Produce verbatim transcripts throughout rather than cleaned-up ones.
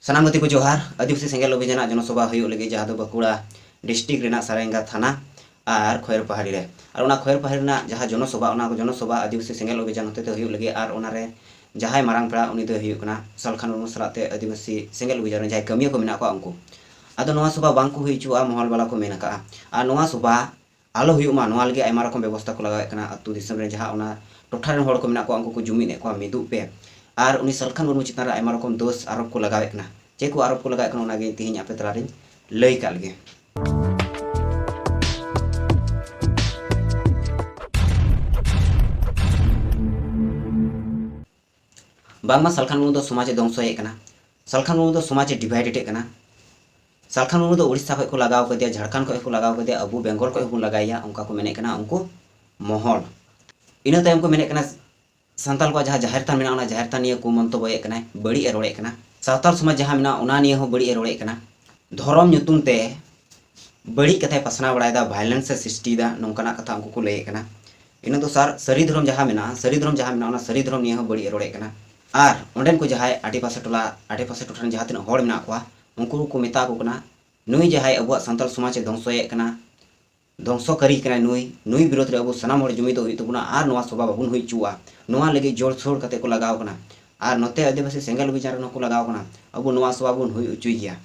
ᱥᱟᱱᱟᱢ ᱜᱟᱛᱮ ᱠᱚ ᱡᱚᱦᱟᱨ᱾ ᱟᱹᱫᱤᱵᱟᱹᱥᱤ ᱥᱮᱸᱜᱮᱞ ᱚᱵᱷᱤᱡᱟᱱᱟᱜ ᱡᱚᱱᱚᱥᱚᱵᱷᱟ ᱦᱩᱭᱩᱜ ᱞᱟᱹᱜᱤᱫ, ᱡᱟᱦᱟᱸ ᱫᱚ ᱵᱟᱸᱠᱩᱲᱟ ᱰᱤᱥᱴᱨᱤᱠᱴ ᱨᱮᱱᱟᱜ ᱥᱟᱨᱮᱝᱜᱟ ᱛᱷᱟᱱᱟ ᱟᱨ ᱠᱷᱚᱭᱮᱨ ᱯᱟᱦᱟᱲᱤ ᱨᱮ᱾ ᱟᱨ ᱚᱱᱟ ᱠᱷᱚᱭᱮᱨ ᱯᱟᱦᱟᱲᱤ ᱨᱮᱱᱟᱜ ᱡᱟᱦᱟᱸ ᱡᱚᱱᱚᱥᱚᱵᱷᱟ, ᱚᱱᱟ ᱡᱚᱱᱚᱥᱚᱵᱷᱟ ᱟᱹᱫᱤᱵᱟᱹᱥᱤ ᱥᱮᱸᱜᱮᱞ ᱚᱵᱷᱤᱡᱟᱱ ᱦᱚᱛᱮᱛᱮ ᱦᱩᱭᱩᱜ ᱞᱟᱹᱜᱤᱫ᱾ ᱟᱨ ᱚᱱᱟᱨᱮ ᱡᱟᱦᱟᱸᱭ ᱢᱟᱨᱟᱝ ᱯᱮᱲᱟ, ᱩᱱᱤ ᱫᱚᱭ ᱦᱩᱭᱩᱜ ᱠᱟᱱᱟ ᱥᱟᱞᱠᱷᱟᱱ ᱢᱩᱨᱢᱩ ᱥᱟᱞᱟᱜ ᱛᱮ ᱟᱹᱫᱤᱵᱟᱹᱥᱤ ᱥᱮᱸᱜᱮᱞ ᱚᱵᱷᱤᱡᱟᱱ ᱨᱮᱱ ᱡᱟᱦᱟᱸᱭ ᱠᱟᱹᱢᱤᱭᱟᱹ ᱠᱚ ᱢᱮᱱᱟᱜ ᱠᱚᱣᱟ, ᱩᱱᱠᱩ᱾ ᱟᱫᱚ ᱱᱚᱣᱟ ᱥᱚᱵᱷᱟ ᱵᱟᱝ ᱠᱚ ᱦᱩᱭ ᱦᱚᱪᱚᱣᱟᱜᱼᱟ, ᱢᱚᱦᱚᱞ ᱵᱟᱞᱟ ᱠᱚ ᱢᱮᱱ ᱟᱠᱟᱫᱼᱟ᱾ ᱟᱨ ᱱᱚᱣᱟ ᱥᱚᱵᱷᱟ ᱟᱞᱚ ᱦᱩᱭᱩᱜ ᱢᱟ, ᱱᱚᱣᱟ ᱞᱟᱹᱜᱤᱫ ᱟᱭᱢᱟ ᱨᱚᱠᱚᱢ ᱵᱮᱵᱚᱥᱛᱷᱟ ᱠᱚ ᱞᱟᱜᱟᱣᱮᱫ ᱠᱟᱱᱟ᱾ ᱟᱹᱛᱩ ᱫᱤᱥᱚᱢ ᱨᱮ ᱡᱟᱦᱟᱸ ᱚᱱᱟ ᱴᱚᱴᱷᱟ ᱨᱮᱱ ᱦᱚᱲ ᱠᱚ ᱢᱮᱱᱟᱜ ᱠᱚᱣᱟ, ᱩᱱᱠᱩ ᱠᱚ ᱡᱩᱢᱤᱫ ᱮᱫ ᱠᱚᱣᱟ, ᱢᱤᱫᱚᱜ ᱯᱮ᱾ ᱟᱨ ᱩᱱᱤ ᱥᱟᱞᱠᱷᱟᱱ ᱢᱩᱨᱢᱩ ᱪᱮᱛᱟᱱ ᱨᱮ ᱟᱭᱢᱟ ᱨᱚᱠᱚᱢ ᱫᱳᱥ ᱟᱨᱳᱯ ᱠᱚ ᱞᱟᱜᱟᱣᱮᱫ ᱠᱟᱱᱟ᱾ ᱪᱮᱫ ᱠᱚ ᱟᱨᱳᱯ ᱠᱚ ᱞᱟᱜᱟᱣᱮᱫ ᱠᱟᱱᱟ, ᱚᱱᱟᱜᱮ ᱛᱮᱦᱮᱧ ᱟᱯᱮ ᱛᱟᱞᱟᱨᱤᱧ ᱞᱟᱹᱭ ᱠᱟᱜ ᱞᱮᱜᱮ᱾ ᱵᱟᱝᱢᱟ ᱥᱟᱞᱠᱷᱟᱱ ᱢᱩᱨᱢᱩ ᱫᱚ ᱥᱚᱢᱟᱡᱽ ᱮ ᱫᱷᱚᱝᱥᱚᱭᱮᱫ ᱠᱟᱱᱟ, ᱥᱟᱞᱠᱷᱟᱱ ᱢᱩᱨᱢᱩ ᱫᱚ ᱥᱚᱢᱟᱡᱽ ᱮ ᱰᱤᱵᱷᱟᱭᱰᱮᱰ ᱮᱫ ᱠᱟᱱᱟ, ᱥᱟᱞᱠᱷᱟᱱ ᱢᱩᱨᱢᱩ ᱫᱚ ᱩᱲᱤᱥᱥᱟ ᱠᱷᱚᱱ ᱠᱚ ᱞᱟᱜᱟᱣ ᱠᱟᱫᱮᱭᱟ, ᱡᱷᱟᱲᱠᱷᱚᱸᱰ ᱠᱷᱚᱱ ᱠᱚ ᱞᱟᱜᱟᱣ ᱠᱟᱫᱮᱭᱟ, ᱟᱵᱚ ᱵᱮᱝᱜᱚᱞ ᱠᱷᱚᱱ ᱦᱚᱸᱵᱚᱱ ᱞᱟᱜᱟᱭᱮᱭᱟ, ᱚᱱᱠᱟ ᱠᱚ ᱢᱮᱱᱮᱫ ᱠᱟᱱᱟ ᱩᱱᱠᱩ ᱢᱚᱦᱚᱞ᱾ ᱤᱱᱟᱹ ᱛᱟᱭᱚᱢ ᱠᱚ ᱢᱮᱱᱮᱫ ᱠᱟᱱᱟ, ᱥᱟᱱᱛᱟᱲ ᱠᱚᱣᱟᱜ ᱡᱟᱦᱟᱸ ᱡᱟᱦᱮᱨ ᱛᱷᱟᱱ ᱢᱮᱱᱟᱜᱼᱟ, ᱚᱱᱟ ᱡᱟᱦᱮᱨ ᱛᱷᱟᱱ ᱱᱤᱭᱮ ᱠᱩ ᱢᱚᱱᱛᱚᱵᱚᱭᱮᱫ ᱠᱟᱱᱟᱭ, ᱵᱟᱹᱲᱤᱡ ᱮ ᱨᱚᱲᱮᱫ ᱠᱟᱱᱟ᱾ ᱥᱟᱱᱛᱟᱲ ᱥᱚᱢᱟᱡᱽ ᱡᱟᱦᱟᱸ ᱢᱮᱱᱟᱜᱼᱟ, ᱚᱱᱟ ᱱᱤᱭᱮ ᱦᱚᱸ ᱵᱟᱹᱲᱤᱡ ᱮ ᱨᱚᱲᱮᱫ ᱠᱟᱱᱟ᱾ ᱫᱷᱚᱨᱚᱢ ᱧᱩᱛᱩᱢ ᱛᱮ ᱵᱟᱹᱲᱤᱡ ᱠᱟᱛᱷᱟᱭ ᱯᱟᱥᱱᱟᱣ ᱵᱟᱲᱟᱭᱮᱫᱟ, ᱵᱷᱟᱭᱞᱮᱱᱥ ᱮ ᱥᱨᱤᱥᱴᱤᱭᱮᱫᱟ, ᱱᱚᱝᱠᱟᱱᱟᱜ ᱠᱟᱛᱷᱟ ᱩᱱᱠᱩ ᱠᱚ ᱞᱟᱹᱭᱮᱫ ᱠᱟᱱᱟ᱾ ᱤᱱᱟᱹ ᱫᱚᱥᱟᱨ, ᱥᱟᱹᱨᱤ ᱫᱷᱚᱨᱚᱢ ᱡᱟᱦᱟᱸ ᱢᱮᱱᱟᱜᱼᱟ, ᱥᱟᱹᱨᱤ ᱫᱷᱚᱨᱚᱢ ᱡᱟᱦᱟᱸ ᱢᱮᱱᱟᱜᱼᱟ, ᱚᱱᱟ ᱥᱟᱹᱨᱤ ᱫᱷᱚᱨᱚᱢ ᱱᱤᱭᱮ ᱦᱚᱸ ᱵᱟᱹᱲᱤᱡ ᱮ ᱨᱚᱲᱮᱫ ᱠᱟᱱᱟ᱾ ᱟᱨ ᱚᱸᱰᱮᱱ ᱠᱚ ᱡᱟᱦᱟᱸᱭ ᱟᱰᱮᱯᱟᱥᱮ ᱴᱚᱞᱟ, ᱟᱰᱮᱯᱟᱥᱮ ᱴᱚᱴᱷᱟ ᱨᱮᱱ ᱡᱟᱦᱟᱸ ᱛᱤᱱᱟᱹᱜ ᱦᱚᱲ ᱢᱮᱱᱟᱜ ᱠᱚᱣᱟ, ᱩᱱᱠᱩ ᱠᱚ ᱢᱮᱛᱟ ᱠᱚ ᱠᱟᱱᱟ, ᱱᱩᱭ ᱡᱟᱦᱟᱸᱭ ᱟᱵᱚᱣᱟᱜ ᱥᱟᱱᱛᱟᱲ ᱥᱚᱢᱟᱡᱽ ᱮ ᱫᱷᱚᱝᱥᱚᱭᱮᱫ ᱠᱟᱱᱟ, ᱫᱷᱚᱝᱥᱚᱠᱟᱨᱤ ᱠᱟᱱᱟᱭ ᱱᱩᱭ, ᱱᱩᱭ ᱵᱤᱨᱳᱫᱷ ᱨᱮ ᱟᱵᱚ ᱥᱟᱱᱟᱢ ᱦᱚᱲ ᱡᱩᱢᱤᱫᱚᱜ ᱦᱩᱭᱩᱜ ᱛᱟᱵᱚᱱᱟ ᱟᱨ ᱱᱚᱣᱟ ᱥᱚᱵᱷᱟ ᱵᱟᱵᱚᱱ ᱦᱩᱭ ᱦᱚᱪᱚᱣᱟᱜᱼᱟ᱾ ᱱᱚᱣᱟ ᱞᱟᱹᱜᱤᱫ ᱡᱳᱨᱥᱳᱨ ᱠᱟᱛᱮ ᱠᱚ ᱞᱟᱜᱟᱣ ᱠᱟᱱᱟ᱾ ᱟᱨ ᱱᱚᱛᱮ ᱟᱹᱫᱤᱵᱟᱹᱥᱤ ᱥᱮᱸᱜᱮᱞ ᱚᱵᱷᱤᱡᱟᱱ ᱨᱮᱱ ᱦᱚᱸᱠᱚ ᱞᱟᱜᱟᱣ ᱠᱟᱱᱟ, ᱟᱵᱚ ᱱᱚᱣᱟ ᱥᱚᱵᱷᱟ ᱵᱚᱱ ᱦᱩᱭ ᱦᱚᱪᱚᱭ ᱜᱮᱭᱟ᱾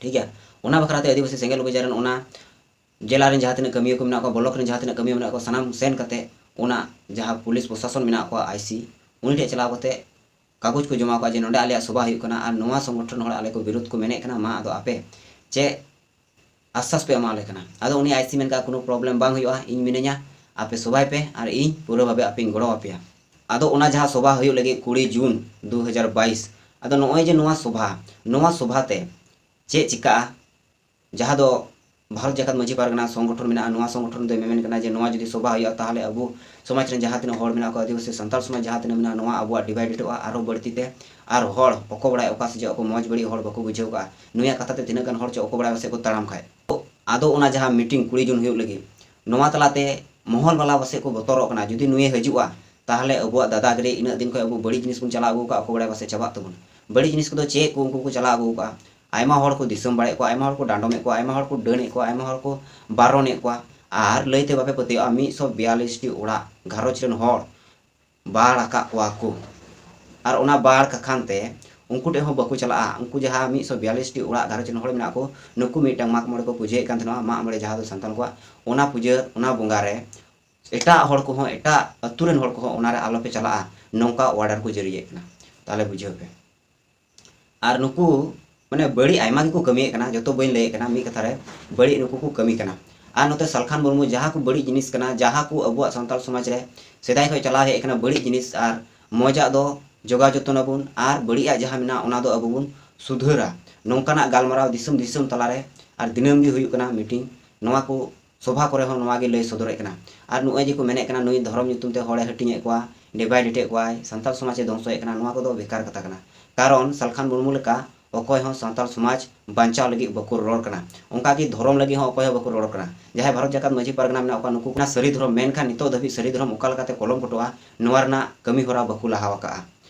ᱴᱷᱤᱠ ᱜᱮᱭᱟ, ᱚᱱᱟ ᱵᱟᱠᱷᱨᱟ ᱛᱮ ᱟᱹᱫᱤᱵᱟᱹᱥᱤ ᱥᱮᱸᱜᱮᱞ ᱚᱵᱷᱤᱡᱟᱱ ᱨᱮᱱ ᱚᱱᱟ ᱡᱮᱞᱟ ᱨᱮᱱ ᱡᱟᱦᱟᱸ ᱛᱤᱱᱟᱹᱜ ᱠᱟᱹᱢᱤᱭᱟᱹ ᱠᱚ ᱢᱮᱱᱟᱜ ᱠᱚᱣᱟ, ᱵᱞᱚᱠ ᱨᱮᱱ ᱡᱟᱦᱟᱸ ᱛᱤᱱᱟᱹᱜ ᱠᱟᱹᱢᱤᱭᱟᱹ ᱢᱮᱱᱟᱜ ᱠᱚᱣᱟ, ᱥᱟᱱᱟᱢ ᱥᱮᱱ ᱠᱟᱛᱮ ᱚᱱᱟ ᱡᱟᱦᱟᱸ ᱯᱩᱞᱤᱥ ᱯᱨᱚᱥᱟᱥᱚᱱ ᱢᱮᱱᱟᱜ ᱠᱚᱣᱟ, ᱟᱭ ᱥᱤ, ᱩᱱᱤ ᱴᱷᱮᱱ ᱪᱟᱞᱟᱣ ᱠᱟᱛᱮ ᱠᱟᱜᱚᱡᱽ ᱠᱚ ᱡᱚᱢᱟ ᱠᱚᱣᱟ ᱡᱮ ᱱᱚᱰᱮ ᱟᱞᱮᱭᱟᱜ ᱥᱚᱵᱷᱟ ᱦᱩᱭᱩᱜ ᱠᱟᱱᱟ ᱟᱨ ᱱᱚᱣᱟ ᱥᱚᱝᱜᱚᱴᱷᱚᱱ ᱦᱚᱲ ᱟᱞᱮ ᱠᱚ ᱵᱤᱨᱳᱫᱷ ᱠᱚ ᱢᱮᱱᱮᱫ ᱠᱟᱱᱟ, ᱢᱟ ᱟᱫᱚ ᱟᱯᱮ ᱪᱮᱫ ᱟᱥᱥᱟᱥ ᱯᱮ ᱮᱢᱟᱞᱮ ᱠᱟᱱᱟ᱾ ᱟᱫᱚ ᱩᱱᱤ ᱟᱭ ᱥᱤ ᱢᱮᱱ ᱠᱟᱜᱼᱟ, "ᱠᱳᱱᱳ ᱯᱨᱚᱵᱞᱮᱢ ᱵᱟᱝ ᱦᱩᱭᱩᱜᱼᱟ, ᱤᱧ ᱢᱤᱱᱟᱹᱧᱟ, ᱟᱯᱮ ᱥᱚᱵᱷᱟᱭ ᱯᱮ ᱟᱨ ᱤᱧ ᱯᱩᱨᱟᱹ ᱵᱷᱟᱵᱮ ᱟᱯᱮᱧ ᱜᱚᱲᱚ ᱟᱯᱮᱭᱟ᱾" ᱟᱫᱚ ᱚᱱᱟ ᱡᱟᱦᱟᱸ ᱥᱚᱵᱷᱟ ᱦᱩᱭᱩᱜ ᱞᱟᱹᱜᱤᱫ ᱠᱩᱲᱤ ᱡᱩᱱ ᱫᱩ ᱦᱟᱡᱟᱨ ᱵᱟᱭᱤᱥ, ᱟᱫᱚ ᱱᱚᱜᱼᱚᱭ ᱡᱮ ᱱᱚᱣᱟ ᱥᱚᱵᱷᱟ, ᱱᱚᱣᱟ ᱥᱚᱵᱷᱟ ᱛᱮ ᱪᱮᱫ ᱪᱤᱠᱟᱹᱜᱼᱟ? ᱡᱟᱦᱟᱸ ᱫᱚ ᱵᱷᱟᱨᱚᱛ ᱡᱟᱠᱟᱛ ᱢᱟᱹᱡᱷᱤ ᱯᱟᱨᱜᱟᱱᱟ ᱥᱚᱝᱜᱚᱴᱷᱚᱱ ᱢᱮᱱᱟᱜᱼᱟ, ᱱᱚᱣᱟ ᱥᱚᱝᱜᱚᱴᱷᱚᱱ ᱫᱚᱭ ᱢᱮᱢᱮᱱ ᱠᱟᱱᱟ ᱡᱮ ᱱᱚᱣᱟ ᱡᱩᱫᱤ ᱥᱚᱵᱷᱟ ᱦᱩᱭᱩᱜᱼᱟ, ᱛᱟᱦᱚᱞᱮ ᱟᱵᱚ ᱥᱚᱢᱟᱡᱽ ᱨᱮᱱ ᱡᱟᱦᱟᱸ ᱛᱤᱱᱟᱹᱜ ᱦᱚᱲ ᱢᱮᱱᱟᱜ ᱠᱚᱣᱟ, ᱟᱹᱫᱤᱵᱟᱹᱥᱤ ᱥᱟᱱᱛᱟᱲ ᱥᱚᱢᱟᱡᱽ ᱡᱟᱦᱟᱸ ᱛᱤᱱᱟᱹᱜ ᱢᱮᱱᱟᱜᱼᱟ, ᱱᱚᱣᱟ ᱟᱵᱚᱣᱟᱜ ᱰᱤᱵᱷᱟᱭᱰᱮᱰᱚᱜᱼᱟ ᱟᱨᱦᱚᱸ ᱵᱟᱹᱲᱛᱤ ᱛᱮ᱾ ᱟᱨ ᱦᱚᱲ ᱚᱠᱚ ᱵᱟᱲᱟᱭ ᱚᱠᱟ ᱥᱮᱫ ᱠᱚ ᱢᱚᱡᱽ ᱵᱟᱹᱲᱤᱡ ᱦᱚᱲ ᱵᱟᱠᱚ ᱵᱩᱡᱷᱟᱹᱣ ᱠᱟᱜᱼᱟ᱾ ᱱᱩᱭᱟᱜ ᱠᱟᱛᱷᱟ ᱛᱮ ᱛᱤᱱᱟᱹᱜ ᱜᱟᱱ ᱦᱚᱲ ᱪᱚ ᱚᱠᱚ ᱵᱟᱲᱟᱭ ᱯᱟᱥᱮᱡ ᱠᱚ ᱛᱟᱲᱟᱢ ᱠᱷᱟᱡ᱾ ᱟᱫᱚ ᱚᱱᱟ ᱡᱟᱦᱟᱸ ᱢᱤᱴᱤᱝ ᱠᱩᱲᱤ ᱡᱩᱱ ᱦᱩᱭᱩᱜ ᱞᱟᱹᱜᱤᱫ, ᱱᱚᱣᱟ ᱛᱟᱞᱟᱛᱮ ᱢᱚᱦᱚᱞ ᱵᱟᱞᱟ ᱯᱟᱥᱮᱡ ᱠᱚ ᱵᱚᱛᱚᱨᱚᱜ ᱠᱟᱱᱟ, ᱡᱩᱫᱤ ᱱᱩᱭᱮ ᱦᱤᱡᱩᱜᱼᱟ, ᱛᱟᱦᱚᱞᱮ ᱟᱵᱚᱣᱟᱜ ᱫᱟᱫᱟᱜᱤᱨᱤ, ᱤᱱᱟᱹᱜ ᱫᱤᱱ ᱠᱷᱚᱱ ᱟᱵᱚ ᱵᱟᱹᱲᱤᱡ ᱡᱤᱱᱤᱥ ᱵᱚᱱ ᱪᱟᱞᱟᱣ ᱟᱹᱜᱩ ᱠᱟᱜᱼᱟ, ᱚᱠᱚ ᱵᱟᱲᱟᱭ ᱯᱟᱥᱮᱡ ᱪᱟᱵᱟᱜ ᱛᱟᱵᱚᱱᱟ᱾ ᱵᱟᱹᱲᱤᱡ ᱡᱤᱱᱤᱥ ᱠᱚᱫᱚ ᱪᱮᱫ ᱠᱚ ᱩᱱᱠᱩ ᱠᱚ ᱪᱟᱞᱟᱣ ᱟᱹᱜᱩ ᱠᱟᱜᱼᱟ? ᱟᱭᱢᱟ ᱦᱚᱲ ᱠᱚ ᱫᱤᱥᱚᱢ ᱵᱟᱲᱟᱭᱮᱫ ᱠᱚᱣᱟ, ᱟᱭᱢᱟ ᱦᱚᱲ ᱠᱚ ᱰᱟᱸᱰᱚᱢᱮᱫ ᱠᱚᱣᱟ, ᱟᱭᱢᱟ ᱦᱚᱲ ᱠᱚ ᱰᱟᱹᱱᱮᱫ ᱠᱚᱣᱟ, ᱟᱭᱢᱟ ᱦᱚᱲ ᱠᱚ ᱵᱟᱨᱚᱱᱮᱫ ᱠᱚᱣᱟ᱾ ᱟᱨ ᱞᱟᱹᱭᱛᱮ ᱵᱟᱯᱮ ᱯᱟᱹᱛᱭᱟᱹᱜᱼᱟ, ᱢᱤᱫ ᱥᱚ ᱵᱤᱭᱟᱞᱤᱥ ᱴᱤ ᱚᱲᱟᱜ ᱜᱷᱟᱨᱚᱸᱡᱽ ᱨᱮᱱ ᱦᱚᱲ ᱵᱟᱲ ᱟᱠᱟᱫ ᱠᱚᱣᱟ ᱠᱚ᱾ ᱟᱨ ᱚᱱᱟ ᱵᱟᱲ ᱠᱟᱠᱷᱟᱱ ᱛᱮ ᱩᱱᱠᱩ ᱴᱷᱮᱱ ᱦᱚᱸ ᱵᱟᱠᱚ ᱪᱟᱞᱟᱜᱼᱟ᱾ ᱩᱱᱠᱩ ᱡᱟᱦᱟᱸ ᱢᱤᱫ ᱥᱚ ᱵᱤᱭᱟᱞᱤᱥ ᱴᱤ ᱚᱲᱟᱜ ᱜᱷᱟᱨᱚᱸᱡᱽ ᱨᱮᱱ ᱦᱚᱲ ᱢᱮᱱᱟᱜ ᱠᱚ, ᱱᱩᱠᱩ ᱢᱤᱫᱴᱟᱝ ᱢᱟᱜᱽ ᱢᱚᱬᱮ ᱠᱚ ᱯᱩᱡᱟᱹᱭᱮᱫ ᱠᱟᱱ ᱛᱟᱦᱮᱱᱟ, ᱢᱟᱜᱽ ᱢᱚᱬᱮ ᱡᱟᱦᱟᱸ ᱫᱚ ᱥᱟᱱᱛᱟᱲ ᱠᱚᱣᱟᱜ, ᱚᱱᱟ ᱯᱩᱡᱟᱹ, ᱚᱱᱟ ᱵᱚᱸᱜᱟ ᱨᱮ ᱮᱴᱟᱜ ᱦᱚᱲ ᱠᱚᱦᱚᱸ, ᱮᱴᱟᱜ ᱟᱹᱛᱩ ᱨᱮᱱ ᱦᱚᱲ ᱠᱚᱦᱚᱸ ᱚᱱᱟ ᱨᱮ ᱟᱞᱚᱯᱮ ᱪᱟᱞᱟᱜᱼᱟ, ᱱᱚᱝᱠᱟ order ᱠᱚ ᱡᱟᱹᱨᱤᱭᱮᱫ ᱠᱟᱱᱟ᱾ ᱛᱟᱦᱚᱞᱮ ᱵᱩᱡᱷᱟᱹᱣ ᱯᱮ᱾ ᱟᱨ ᱱᱩᱠᱩ ᱢᱟᱱᱮ ᱵᱟᱹᱲᱤᱡ ᱟᱭᱢᱟ ᱜᱮᱠᱚ ᱠᱟᱹᱢᱤᱭᱮᱫ ᱠᱟᱱᱟ, ᱡᱚᱛᱚ ᱵᱟᱹᱧ ᱞᱟᱹᱭᱮᱫ ᱠᱟᱱᱟ, ᱢᱤᱫ ᱠᱟᱛᱷᱟ ᱨᱮ ᱵᱟᱹᱲᱤᱡ ᱱᱩᱠᱩ ᱠᱚ ᱠᱟᱹᱢᱤ ᱠᱟᱱᱟ᱾ ᱟᱨ ᱱᱚᱛᱮ ᱥᱟᱞᱠᱷᱟᱱ ᱢᱩᱨᱢᱩ ᱡᱟᱦᱟᱸ ᱠᱚ ᱵᱟᱹᱲᱤᱡ ᱡᱤᱱᱤᱥ ᱠᱟᱱᱟ, ᱡᱟᱦᱟᱸ ᱠᱚ ᱟᱵᱚᱣᱟᱜ ᱥᱟᱱᱛᱟᱲ ᱥᱚᱢᱟᱡᱽ ᱨᱮ ᱥᱮᱫᱟᱭ ᱠᱷᱚᱱ ᱪᱟᱞᱟᱣ ᱦᱮᱡ ᱟᱠᱟᱱᱟ ᱵᱟᱹᱲᱤᱡ ᱡᱤᱱᱤᱥ, ᱟᱨ ᱢᱚᱡᱟᱜ ᱫᱚ ᱡᱚᱜᱟᱣ ᱡᱚᱛᱚᱱ ᱟᱵᱚᱱ ᱟᱨ ᱵᱟᱹᱲᱤᱡᱟᱜ ᱡᱟᱦᱟᱸ ᱢᱮᱱᱟᱜᱼᱟ ᱚᱱᱟ ᱫᱚ ᱟᱵᱚ ᱵᱚᱱ ᱥᱩᱫᱷᱟᱹᱨᱟ, ᱱᱚᱝᱠᱟᱱᱟᱜ ᱜᱟᱞᱢᱟᱨᱟᱣ ᱫᱤᱥᱚᱢ ᱫᱤᱥᱚᱢ ᱛᱟᱞᱟᱨᱮ ᱟᱨ ᱫᱤᱱᱟᱹᱢ ᱜᱮ ᱦᱩᱭᱩᱜ ᱠᱟᱱᱟ ᱢᱤᱴᱤᱝ, ᱱᱚᱣᱟ ᱠᱚ ᱥᱚᱵᱷᱟ ᱠᱚᱨᱮ ᱦᱚᱸ ᱱᱚᱣᱟ ᱜᱮ ᱞᱟᱹᱭ ᱥᱚᱫᱚᱨᱮᱫ ᱠᱟᱱᱟ᱾ ᱟᱨ ᱱᱚᱜᱼᱚᱭ ᱡᱮ ᱠᱚ ᱢᱮᱱᱮᱫ ᱠᱟᱱᱟ ᱱᱩᱭ ᱫᱷᱚᱨᱚᱢ ᱧᱩᱛᱩᱢ ᱛᱮ ᱦᱚᱲᱮ ᱦᱟᱹᱴᱤᱧᱮᱫ ᱠᱚᱣᱟ, divide ᱮᱫ ᱠᱚᱣᱟᱭ, ᱥᱟᱱᱛᱟᱲ ᱥᱚᱢᱟᱡᱽ ᱮ ᱫᱷᱚᱝᱥᱚᱭᱮᱫ ᱠᱟᱱᱟ, ᱱᱚᱣᱟ ᱠᱚᱫᱚ ᱵᱮᱠᱟᱨ ᱠᱟᱛᱷᱟ ᱠᱟᱱᱟ᱾ ᱠᱟᱨᱚᱱ ᱥᱟᱞᱠᱷᱟᱱ ᱢᱩᱨᱢᱩ ᱞᱮᱠᱟ ᱚᱠᱚᱭ ᱦᱚᱸ ᱥᱟᱱᱛᱟᱲ ᱥᱚᱢᱟᱡᱽ ᱵᱟᱧᱪᱟᱣ ᱞᱟᱹᱜᱤᱫ ᱵᱟᱠᱚ ᱨᱚᱲ ᱠᱟᱱᱟ, ᱚᱱᱠᱟ ᱜᱮ ᱫᱷᱚᱨᱚᱢ ᱞᱟᱹᱜᱤᱫ ᱦᱚᱸ ᱚᱠᱚᱭ ᱦᱚᱸ ᱵᱟᱠᱚ ᱨᱚᱲ ᱠᱟᱱᱟ᱾ ᱡᱟᱦᱟᱸᱭ ᱵᱷᱟᱨᱚᱛ ᱡᱟᱠᱟᱛ ᱢᱟᱹᱡᱷᱤ ᱯᱟᱨᱜᱟᱱᱟ ᱢᱮᱱᱟᱜ ᱠᱚᱣᱟ, ᱱᱩᱠᱩ ᱠᱟᱱᱟ ᱥᱟᱹᱨᱤ ᱫᱷᱚᱨᱚᱢ, ᱢᱮᱱᱠᱷᱟᱱ ᱱᱤᱛᱚᱜ ᱫᱷᱟᱹᱵᱤᱡ ᱥᱟᱹᱨᱤ ᱫᱷᱚᱨᱚᱢ ᱚᱠᱟ ᱞᱮᱠᱟᱛᱮ ᱠᱚᱞᱚᱢ ᱯᱷᱚᱴᱚᱜᱼᱟ, ᱱᱚᱣᱟ ᱨᱮᱱᱟᱜ ᱠᱟᱹᱢᱤ ᱦᱚᱨᱟ ᱵᱟᱠᱚ ᱞᱟᱦᱟ ᱟᱠᱟᱜᱼᱟ᱾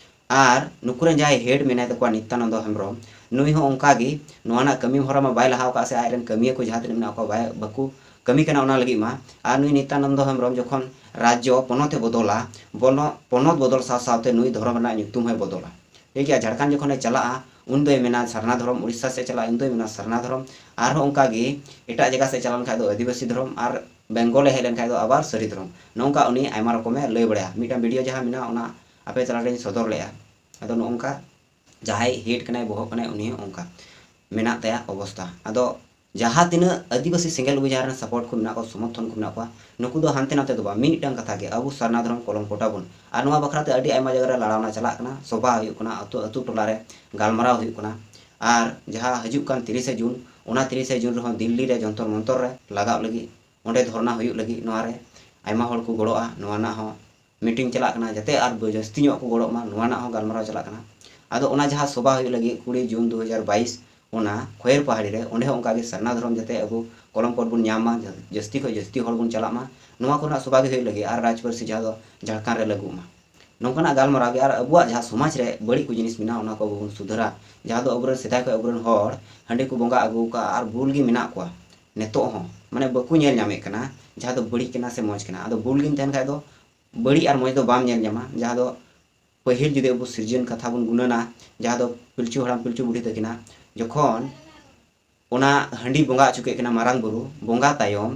ᱟᱨ ᱱᱩᱠᱩ ᱨᱮᱱ ᱡᱟᱦᱟᱸᱭ head ᱢᱮᱱᱟᱭ ᱛᱟᱠᱚᱣᱟ ᱱᱤᱛᱭᱟᱱᱚᱱᱫᱚ ᱦᱮᱢᱵᱨᱚᱢ, ᱱᱩᱭ ᱦᱚᱸ ᱚᱱᱠᱟ ᱜᱮ ᱱᱚᱣᱟ ᱨᱮᱱᱟᱜ ᱠᱟᱹᱢᱤ ᱦᱚᱨᱟ ᱢᱟ ᱵᱟᱭ ᱞᱟᱦᱟ ᱟᱠᱟᱫ ᱥᱮ ᱟᱡ ᱨᱮᱱ ᱠᱟᱹᱢᱤᱭᱟᱹ ᱠᱚ ᱡᱟᱦᱟᱸ ᱛᱤᱱᱟᱹᱜ ᱢᱮᱱᱟᱜ ᱠᱚᱣᱟ ᱵᱟᱭ, ᱵᱟᱠᱚ ᱠᱟᱹᱢᱤ ᱠᱟᱱᱟ ᱚᱱᱟ ᱞᱟᱹᱜᱤᱫ ᱢᱟ᱾ ᱟᱨ ᱱᱩᱭ ᱱᱤᱛᱭᱟᱱᱚᱱᱫᱚ ᱦᱮᱢᱵᱨᱚᱢ ᱡᱚᱠᱷᱚᱱ ᱨᱟᱡᱽᱡᱚ ᱯᱚᱱᱚᱛ ᱮ ᱵᱚᱫᱚᱞᱟ, ᱵᱚᱱᱚ-, ᱯᱚᱱᱚᱛ ᱵᱚᱫᱚᱞ ᱥᱟᱶ ᱥᱟᱶᱛᱮ ᱱᱩᱭ ᱫᱷᱚᱨᱚᱢ ᱨᱮᱱᱟᱜ ᱧᱩᱛᱩᱢ ᱦᱚᱸᱭ ᱵᱚᱫᱚᱞᱟ᱾ ᱴᱷᱤᱠ ᱜᱮᱭᱟ, ᱡᱷᱟᱲᱠᱷᱚᱸᱰ ᱡᱚᱠᱷᱚᱱᱮ ᱪᱟᱞᱟᱜᱼᱟ ᱩᱱ ᱫᱚᱭ ᱢᱮᱱᱟ ᱥᱟᱨᱱᱟ ᱫᱷᱚᱨᱚᱢ, ᱩᱲᱤᱥᱥᱟ ᱥᱮᱫ ᱪᱟᱞᱟᱜᱼᱟ ᱩᱱ ᱫᱚᱭ ᱢᱮᱱᱟ ᱥᱟᱨᱱᱟ ᱫᱷᱚᱨᱚᱢ, ᱟᱨᱦᱚᱸ ᱚᱱᱠᱟ ᱜᱮ ᱮᱴᱟᱜ ᱡᱟᱭᱜᱟ ᱥᱮᱫ ᱪᱟᱞᱟᱣ ᱞᱮᱱᱠᱷᱟᱱ ᱫᱚ ᱟᱹᱫᱤᱵᱟᱹᱥᱤ ᱫᱷᱚᱨᱚᱢ, ᱟᱨ ᱵᱮᱝᱜᱚᱞᱮ ᱦᱮᱡ ᱞᱮᱱᱠᱷᱟᱱ ᱫᱚ ᱟᱵᱟᱨ ᱥᱟᱹᱨᱤ ᱫᱷᱚᱨᱚᱢ᱾ ᱱᱚᱝᱠᱟ ᱩᱱᱤ ᱟᱭᱢᱟ ᱨᱚᱠᱚᱢᱮ ᱞᱟᱹᱭ ᱵᱟᱲᱟᱭᱟ᱾ ᱢᱤᱫᱴᱟᱝ video ᱡᱟᱦᱟᱸ ᱢᱮᱱᱟᱜᱼᱟ ᱚᱱᱟ ᱟᱯᱮ ᱛᱟᱞᱟᱨᱮᱧ ᱥᱚᱫᱚᱨ ᱞᱮᱫᱼᱟ᱾ ᱟᱫᱚ ᱱᱚᱜᱼᱚ ᱱᱚᱝᱠᱟ ᱡᱟᱦᱟᱸᱭ head ᱠᱟᱱᱟᱭ, ᱵᱚᱦᱚᱜ ᱠᱟᱱᱟᱭ, ᱩᱱᱤ ᱦᱚᱸ ᱚᱱᱠᱟ ᱢᱮᱱᱟᱜ ᱛᱟᱭᱟ ᱚᱵᱚᱥᱛᱟ᱾ ᱟᱫᱚ ᱡᱟᱦᱟᱸ ᱛᱤᱱᱟᱹᱜ ᱟᱹᱫᱤᱵᱟᱹᱥᱤ ᱥᱮᱸᱜᱮᱞ ᱚᱵᱷᱤᱡᱟᱱ ᱨᱮᱱ support ᱠᱚ ᱢᱮᱱᱟᱜ ᱠᱚᱣᱟ, ᱥᱚᱢᱚᱨᱛᱷᱚᱱ ᱠᱚ ᱢᱮᱱᱟᱜ ᱠᱚᱣᱟ, ᱱᱩᱠᱩ ᱫᱚ ᱦᱟᱱᱛᱮ ᱱᱟᱛᱮ ᱫᱚ ᱵᱟᱝ, ᱢᱤᱫᱴᱟᱝ ᱠᱟᱛᱷᱟ ᱜᱮ, ᱟᱵᱚ ᱥᱟᱨᱱᱟ ᱫᱷᱚᱨᱚᱢ ᱠᱚᱞᱚᱢ ᱯᱚᱴᱟ ᱵᱚᱱ᱾ ᱟᱨ ᱱᱚᱣᱟ ᱵᱟᱠᱷᱨᱟ ᱛᱮ ᱟᱹᱰᱤ ᱟᱭᱢᱟ ᱡᱟᱭᱜᱟ ᱨᱮ ᱞᱟᱲᱟᱣᱱᱟ ᱪᱟᱞᱟᱜ ᱠᱟᱱᱟ, ᱥᱚᱵᱷᱟ ᱦᱩᱭᱩᱜ ᱠᱟᱱᱟ, ᱟᱹᱛᱩ, ᱟᱹᱛᱩ ᱴᱚᱞᱟ ᱨᱮ ᱜᱟᱞᱢᱟᱨᱟᱣ ᱦᱩᱭᱩᱜ ᱠᱟᱱᱟ᱾ ᱟᱨ ᱡᱟᱦᱟᱸ ᱦᱤᱡᱩᱜ ᱠᱟᱱ ᱛᱤᱨᱤᱥᱮ ᱡᱩᱱ, ᱚᱱᱟ ᱛᱤᱨᱤᱥᱮ ᱡᱩᱱ ᱨᱮᱦᱚᱸ ᱫᱤᱞᱞᱤ ᱨᱮ ᱡᱚᱱᱛᱚᱨ ᱢᱚᱱᱛᱚᱨ ᱨᱮ ᱞᱟᱜᱟᱜ ᱞᱟᱹᱜᱤᱫ, ᱚᱸᱰᱮ ᱫᱷᱚᱨᱱᱟ ᱦᱩᱭᱩᱜ ᱞᱟᱹᱜᱤᱫ, ᱱᱚᱣᱟ ᱨᱮ ᱟᱭᱢᱟ ᱦᱚᱲ ᱠᱚ ᱜᱚᱲᱚᱜᱼᱟ, ᱱᱚᱣᱟ ᱨᱮᱱᱟᱜ ᱦᱚᱸ meeting ᱪᱟᱞᱟᱜ ᱠᱟᱱᱟ, ᱡᱟᱛᱮ ᱟᱨ ᱡᱟᱹᱥᱛᱤ ᱧᱚᱜ ᱠᱚ ᱜᱚᱲᱚᱜ ᱢᱟ, ᱱᱚᱣᱟ ᱨᱮᱱᱟᱜ ᱦᱚᱸ ᱜᱟᱞᱢᱟᱨᱟᱣ ᱪᱟᱞᱟᱜ ᱠᱟᱱᱟ᱾ ᱟᱫᱚ ᱚᱱᱟ ᱡᱟᱦᱟᱸ ᱥᱚᱵᱷᱟ ᱦᱩᱭᱩᱜ ᱞᱟᱹᱜᱤᱫ ᱠᱩᱲᱤ ᱡᱩᱱ ᱫᱩ ᱦᱟᱡᱟᱨ ᱵᱟᱭᱤᱥ, ᱚᱱᱟ ᱠᱷᱚᱭᱮᱨ ᱯᱟᱦᱟᱲᱤ ᱨᱮ, ᱚᱸᱰᱮ ᱦᱚᱸ ᱚᱱᱠᱟ ᱜᱮ ᱥᱟᱨᱱᱟ ᱫᱷᱚᱨᱚᱢ ᱡᱟᱛᱮ ᱟᱵᱚ ᱠᱚᱞᱚᱢ ᱯᱚᱴ ᱵᱚᱱ ᱧᱟᱢ ᱢᱟ, ᱡᱟᱹᱥᱛᱤ ᱠᱷᱚᱱ ᱡᱟᱹᱥᱛᱤ ᱦᱚᱲ ᱵᱚᱱ ᱪᱟᱞᱟᱜ ᱢᱟ, ᱱᱚᱣᱟ ᱠᱚᱨᱮᱱᱟᱜ ᱥᱚᱵᱷᱟ ᱜᱮ ᱦᱩᱭᱩᱜ ᱞᱟᱹᱜᱤᱫ, ᱟᱨ ᱨᱟᱡᱽ ᱯᱟᱹᱨᱥᱤ ᱡᱟᱦᱟᱸ ᱫᱚ ᱡᱷᱟᱲᱠᱷᱚᱸᱰ ᱨᱮ ᱞᱟᱹᱜᱩᱜ ᱢᱟ᱾ ᱱᱚᱝᱠᱟᱱᱟᱜ ᱜᱟᱞᱢᱟᱨᱟᱣ ᱜᱮ ᱟᱨ ᱟᱵᱚᱣᱟᱜ ᱡᱟᱦᱟᱸ ᱥᱚᱢᱟᱡᱽ ᱨᱮ ᱵᱟᱹᱲᱤᱡ ᱠᱚ ᱡᱤᱱᱤᱥ ᱢᱮᱱᱟᱜᱼᱟ, ᱚᱱᱟ ᱠᱚ ᱟᱵᱚ ᱵᱚᱱ ᱥᱩᱫᱷᱟᱹᱨᱟ᱾ ᱡᱟᱦᱟᱸ ᱫᱚ ᱟᱵᱚᱨᱮᱱ ᱥᱮᱫᱟᱭ ᱠᱷᱚᱱ ᱟᱵᱚᱨᱮᱱ ᱦᱚᱲ ᱦᱟᱺᱰᱤ ᱠᱚ ᱵᱚᱸᱜᱟ ᱟᱹᱜᱩ ᱟᱠᱟᱫᱼᱟ ᱟᱨ ᱵᱩᱞ ᱜᱮ ᱢᱮᱱᱟᱜ ᱠᱚᱣᱟ ᱱᱤᱛᱚᱜ ᱦᱚᱸ, ᱢᱟᱱᱮ ᱵᱟᱠᱚ ᱧᱮᱞ ᱧᱟᱢᱮᱫ ᱠᱟᱱᱟ ᱡᱟᱦᱟᱸ ᱫᱚ ᱵᱟᱹᱲᱤᱡ ᱠᱟᱱᱟ ᱥᱮ ᱢᱚᱡᱽ ᱠᱟᱱᱟ᱾ ᱟᱫᱚ ᱵᱩᱞ ᱜᱮᱢ ᱛᱟᱦᱮᱱ ᱠᱷᱟᱡ ᱫᱚ ᱵᱟᱹᱲᱤᱡ ᱟᱨ ᱢᱚᱡᱽ ᱫᱚ ᱵᱟᱢ ᱧᱮᱞ ᱧᱟᱢᱟ᱾ ᱡᱟᱦᱟᱸ ᱫᱚ ᱯᱟᱹᱦᱤᱞ ᱡᱩᱫᱤ ᱟᱵᱚ ᱥᱤᱨᱡᱚᱱ ᱠᱟᱛᱷᱟ ᱵᱚᱱ ᱜᱩᱱᱟᱹᱱᱟ, ᱡᱟᱦᱟᱸ ᱫᱚ ᱯᱤᱞᱪᱩ ᱦᱟᱲᱟᱢ ᱯᱤᱞᱪᱩ ᱵᱩᱲᱦᱤ ᱛᱟᱹᱠᱤᱱᱟ ᱡᱚᱠᱷᱚᱱ ᱚᱱᱟ ᱦᱟᱺᱰᱤ ᱵᱚᱸᱜᱟ ᱦᱚᱪᱚ ᱠᱮᱫ ᱠᱤᱱᱟ ᱢᱟᱨᱟᱝ ᱵᱩᱨᱩ, ᱵᱚᱸᱜᱟ ᱛᱟᱭᱚᱢ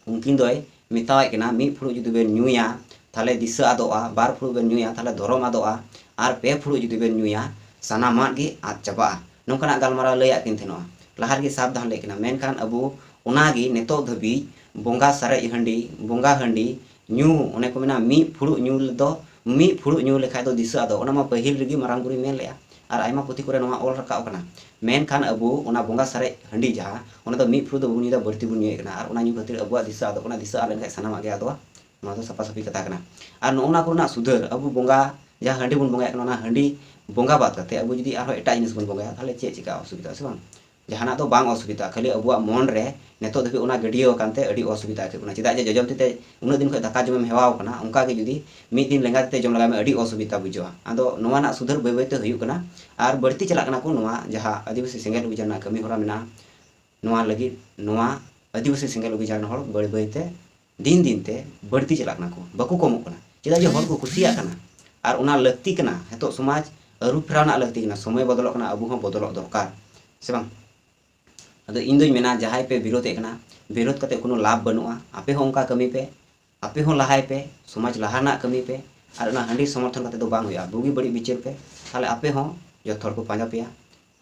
ᱩᱱᱠᱤᱱ ᱫᱚᱭ ᱢᱮᱛᱟᱣᱟᱫ ᱠᱤᱱᱟ, "ᱢᱤᱫ ᱯᱷᱩᱲᱩᱜ ᱡᱩᱫᱤ ᱵᱮᱱ ᱧᱩᱭᱟ, ᱛᱟᱦᱞᱮ ᱫᱤᱥᱟᱹ ᱟᱫᱚᱜᱼᱟ, ᱵᱟᱨ ᱯᱷᱩᱲᱩᱜ ᱵᱮᱱ ᱧᱩᱭᱟ, ᱛᱟᱦᱞᱮ ᱫᱷᱚᱨᱚᱢ ᱟᱫᱚᱜᱼᱟ, ᱟᱨ ᱯᱮ ᱯᱷᱩᱲᱩᱜ ᱡᱩᱫᱤ ᱵᱮᱱ ᱧᱩᱭᱟ, ᱥᱟᱱᱟᱢᱟᱜ ᱜᱮ ᱟᱫ ᱪᱟᱵᱟᱜᱼᱟ᱾" ᱱᱚᱝᱠᱟᱱᱟᱜ ᱜᱟᱞᱢᱟᱨᱟᱣ ᱞᱟᱹᱭᱟᱫ ᱠᱤᱱ ᱛᱟᱦᱮᱱᱚᱜᱼᱟ, ᱞᱟᱦᱟ ᱨᱮᱜᱮ ᱥᱟᱵᱫᱷᱟᱱ ᱞᱮᱫ ᱠᱤᱱᱟ᱾ ᱢᱮᱱᱠᱷᱟᱱ ᱟᱵᱚ ᱚᱱᱟᱜᱮ ᱱᱤᱛᱚᱜ ᱫᱷᱟᱹᱵᱤᱡ ᱵᱚᱸᱜᱟ ᱥᱟᱨᱮᱡ ᱦᱟᱺᱰᱤ, ᱵᱚᱸᱜᱟ ᱦᱟᱺᱰᱤ ᱧᱩ, ᱚᱱᱮ ᱠᱚ ᱢᱮᱱᱟ, ᱢᱤᱫ ᱯᱷᱩᱲᱩᱜ ᱧᱩ ᱫᱚ, ᱢᱤᱫ ᱯᱷᱩᱲᱩᱜ ᱧᱩ ᱞᱮᱠᱷᱟᱡ ᱫᱚ ᱫᱤᱥᱟᱹ ᱟᱫᱚ, ᱚᱱᱟ ᱢᱟ ᱯᱟᱹᱦᱤᱞ ᱨᱮᱜᱮ ᱢᱟᱨᱟᱝ ᱵᱩᱨᱩᱭ ᱢᱮᱱ ᱞᱮᱜᱼᱟ᱾ ᱟᱨ ᱟᱭᱢᱟ ᱯᱩᱛᱷᱤ ᱠᱚᱨᱮ ᱱᱚᱣᱟ ᱚᱞ ᱨᱟᱠᱟᱵ ᱟᱠᱟᱱᱟ᱾ ᱢᱮᱱᱠᱷᱟᱱ ᱟᱵᱚ ᱚᱱᱟ ᱵᱚᱸᱜᱟ ᱥᱟᱨᱮᱡ ᱦᱟᱺᱰᱤ ᱡᱟᱦᱟᱸ, ᱚᱱᱟ ᱫᱚ ᱢᱤᱫ ᱯᱷᱩᱲᱩᱜ ᱫᱚ ᱵᱟᱵᱚᱱ ᱧᱩᱭᱫᱟ, ᱵᱟᱹᱲᱛᱤ ᱵᱚᱱ ᱧᱩᱭᱮᱫ ᱠᱟᱱᱟ᱾ ᱟᱨ ᱚᱱᱟ ᱧᱩ ᱠᱷᱟᱹᱛᱤᱨ ᱟᱵᱚᱣᱟᱜ ᱫᱤᱥᱟᱹ ᱟᱫᱚᱜ ᱠᱟᱱᱟ, ᱫᱤᱥᱟᱹ ᱟᱫ ᱞᱮᱱᱠᱷᱟᱱ ᱥᱟᱱᱟᱢᱟᱜ ᱜᱮ ᱟᱫᱚᱜᱼᱟ᱾ ᱱᱚᱣᱟ ᱫᱚ ᱥᱟᱯᱷᱟ ᱥᱟᱹᱯᱷᱤ ᱠᱟᱛᱷᱟ ᱠᱟᱱᱟ᱾ ᱟᱨ ᱱᱚᱜᱼᱚ ᱱᱚᱣᱟ ᱠᱚᱨᱮᱱᱟᱜ ᱥᱩᱫᱷᱟᱹᱨ, ᱟᱵᱚ ᱵᱚᱸᱜᱟ ᱡᱟᱦᱟᱸ ᱦᱟᱺᱰᱤ ᱵᱚᱱ ᱵᱚᱸᱜᱟᱭᱮᱫ ᱠᱟᱱᱟ, ᱚᱱᱟ ᱦᱟᱺᱰᱤ ᱵᱚᱸᱜᱟ ᱵᱟᱫ ᱠᱟᱛᱮ ᱟᱵᱚ ᱡᱩᱫᱤ ᱟᱨᱦᱚᱸ ᱮᱴᱟᱜ ᱡᱤᱱᱤᱥ ᱵᱚᱱ ᱵᱚᱸᱜᱟᱭᱟ, ᱛᱟᱦᱞᱮ ᱪᱮᱫ ᱪᱤᱠᱟᱹᱜᱼᱟ? ᱚᱥᱩᱵᱤᱫᱷᱟ ᱥᱮ ᱵᱟᱝ? ᱡᱟᱦᱟᱱᱟᱜ ᱫᱚ ᱵᱟᱝ ᱚᱥᱩᱵᱤᱫᱷᱟ, ᱠᱷᱟᱹᱞᱤ ᱟᱵᱚᱣᱟᱜ ᱢᱚᱱ ᱨᱮ ᱱᱤᱛᱚᱜ ᱫᱷᱟᱹᱵᱤᱡ ᱚᱱᱟ ᱜᱟᱹᱰᱭᱟᱹᱣ ᱟᱠᱟᱱ ᱛᱮ ᱟᱹᱰᱤ ᱚᱥᱩᱵᱤᱫᱷᱟ ᱟᱹᱭᱠᱟᱹᱜ ᱠᱟᱱᱟ᱾ ᱪᱮᱫᱟᱜ ᱡᱮ ᱡᱚᱡᱚᱢ ᱛᱤ ᱛᱮ ᱩᱱᱟᱹᱜ ᱫᱤᱱ ᱠᱷᱚᱱ ᱫᱟᱠᱟ ᱡᱚᱢᱮᱢ ᱦᱮᱣᱟᱣ ᱠᱟᱱᱟ, ᱚᱱᱠᱟ ᱜᱮ ᱡᱩᱫᱤ ᱢᱤᱫ ᱫᱤᱱ ᱞᱮᱸᱜᱟ ᱛᱤ ᱛᱮ ᱡᱚᱢ ᱞᱟᱜᱟᱭ ᱢᱮ, ᱟᱹᱰᱤ ᱚᱥᱩᱵᱤᱫᱷᱟ ᱵᱩᱡᱷᱟᱹᱜᱼᱟ᱾ ᱟᱫᱚ ᱱᱚᱣᱟ ᱨᱮᱱᱟᱜ ᱥᱩᱫᱷᱟᱹᱨ ᱵᱟᱹᱭ ᱵᱟᱹᱭ ᱛᱮ ᱦᱩᱭᱩᱜ ᱠᱟᱱᱟ᱾ ᱟᱨ ᱵᱟᱹᱲᱛᱤ ᱪᱟᱞᱟᱜ ᱠᱟᱱᱟ ᱠᱚ ᱱᱚᱣᱟ ᱡᱟᱦᱟᱸ ᱟᱹᱫᱤᱵᱟᱹᱥᱤ ᱥᱮᱸᱜᱮᱞ ᱚᱵᱷᱤᱡᱟᱱ ᱨᱮᱱᱟᱜ ᱠᱟᱹᱢᱤ ᱦᱚᱨᱟ ᱢᱮᱱᱟᱜᱼᱟ, ᱱᱚᱣᱟ ᱞᱟᱹᱜᱤᱫ ᱱᱚᱣᱟ ᱟᱹᱫᱤᱵᱟᱹᱥᱤ ᱥᱮᱸᱜᱮᱞ ᱚᱵᱷᱤᱡᱟᱱ ᱨᱮᱱ ᱦᱚᱲ ᱵᱟᱹᱭ ᱵᱟᱹᱭ ᱛᱮ ᱫᱤᱱ ᱫᱤᱱ ᱛᱮ ᱵᱟᱹᱲᱛᱤ ᱪᱟᱞᱟᱜ ᱠᱟᱱᱟ ᱠᱚ, ᱵᱟᱠᱚ ᱠᱚᱢᱚᱜ ᱠᱟᱱᱟ᱾ ᱪᱮᱫᱟᱜ ᱡᱮ ᱦᱚᱲ ᱠᱚ ᱠᱩᱥᱤᱭᱟᱜ ᱠᱟᱱᱟ᱾ ᱟᱨ ᱚᱱᱟ ᱞᱟᱹᱠᱛᱤ ᱠᱟᱱᱟ, ᱱᱤᱛᱚᱜ ᱥᱚᱢᱟᱡᱽ ᱟᱹᱨᱩ ᱯᱷᱮᱨᱟᱣ ᱨᱮᱱᱟᱜ ᱞᱟᱹᱠᱛᱤ ᱠᱟᱱᱟ, ᱥᱚᱢᱚᱭ ᱵᱚᱫᱚᱞᱚᱜ ᱠᱟᱱᱟ, ᱟᱵᱚ ᱦᱚᱸ ᱵᱚᱫᱚᱞᱚᱜ ᱫᱚᱨᱠᱟᱨ, ᱥᱮ ᱵᱟᱝ? ᱟᱫᱚ ᱤᱧ ᱫᱩᱧ ᱢᱮᱱᱟ, ᱡᱟᱦᱟᱸᱭ ᱯᱮ ᱵᱤᱨᱳᱫᱮᱫ ᱠᱟᱱᱟ, ᱵᱤᱨᱳᱫ ᱠᱟᱛᱮ ᱠᱳᱱᱳ ᱞᱟᱵᱷ ᱵᱟᱹᱱᱩᱜᱼᱟ᱾ ᱟᱯᱮ ᱦᱚᱸ ᱚᱱᱠᱟ ᱠᱟᱹᱢᱤ ᱯᱮ, ᱟᱯᱮ ᱦᱚᱸ ᱞᱟᱦᱟᱭ ᱯᱮ, ᱥᱚᱢᱟᱡᱽ ᱞᱟᱦᱟ ᱨᱮᱱᱟᱜ ᱠᱟᱹᱢᱤ ᱯᱮ᱾ ᱟᱨ ᱚᱱᱟ ᱦᱟᱺᱰᱤ ᱥᱚᱢᱚᱨᱛᱷᱚᱱ ᱠᱟᱛᱮ ᱫᱚ ᱵᱟᱝ ᱦᱩᱭᱩᱜᱼᱟ, ᱵᱩᱜᱤ ᱵᱟᱹᱲᱤᱡ ᱵᱤᱪᱟᱹᱨ ᱯᱮ, ᱛᱟᱦᱞᱮ ᱟᱯᱮ ᱦᱚᱸ ᱡᱚᱛᱚ ᱦᱚᱲ ᱠᱚ ᱯᱟᱸᱡᱟ ᱯᱮᱭᱟ᱾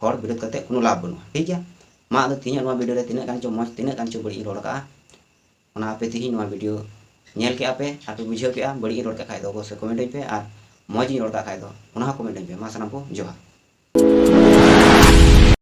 ᱦᱚᱲ ᱵᱤᱨᱳᱫ ᱠᱟᱛᱮ ᱠᱳᱱᱳ ᱞᱟᱵᱷ ᱵᱟᱹᱱᱩᱜᱼᱟ, ᱴᱷᱤᱠ ᱜᱮᱭᱟ? ᱢᱟ ᱟᱫᱚ ᱛᱮᱦᱮᱧᱟᱜ ᱱᱚᱣᱟ ᱵᱷᱤᱰᱤᱭᱳ ᱨᱮ ᱛᱤᱱᱟᱹᱜ ᱜᱟᱱ ᱪᱚ ᱢᱚᱡᱽ, ᱛᱤᱱᱟᱹᱜ ᱜᱟᱱ ᱪᱚ ᱵᱟᱹᱲᱤᱡ ᱤᱧ ᱨᱚᱲ ᱠᱟᱜᱼᱟ, ᱚᱱᱟ ᱟᱯᱮ ᱛᱮᱦᱮᱧ ᱱᱚᱣᱟ ᱵᱷᱤᱰᱤᱭᱳ ᱧᱮᱞ ᱠᱮᱜᱼᱟ ᱯᱮ ᱟᱨ ᱯᱮ ᱵᱩᱡᱷᱟᱹᱣ ᱠᱮᱜᱼᱟ, ᱵᱟᱹᱲᱤᱡ ᱤᱧ ᱨᱚᱲ ᱠᱟᱜ ᱠᱷᱟᱡ ᱫᱚ ᱚᱵᱚᱥᱥᱳᱭ ᱠᱚᱢᱮᱱᱴ ᱟᱹᱧ ᱯᱮ, ᱟᱨ ᱢᱚᱡᱽ ᱤᱧ ᱨᱚᱲ ᱠᱟᱜ ᱠᱷᱟᱡ ᱫᱚ ᱚᱱᱟ ᱦᱚᱸ ᱠᱚᱢᱮᱱᱴ ᱟᱹᱧ ᱯᱮ᱾ ᱢᱟ ᱥᱟᱱᱟᱢ ᱠᱚ ᱡᱚᱦᱟᱨ᱾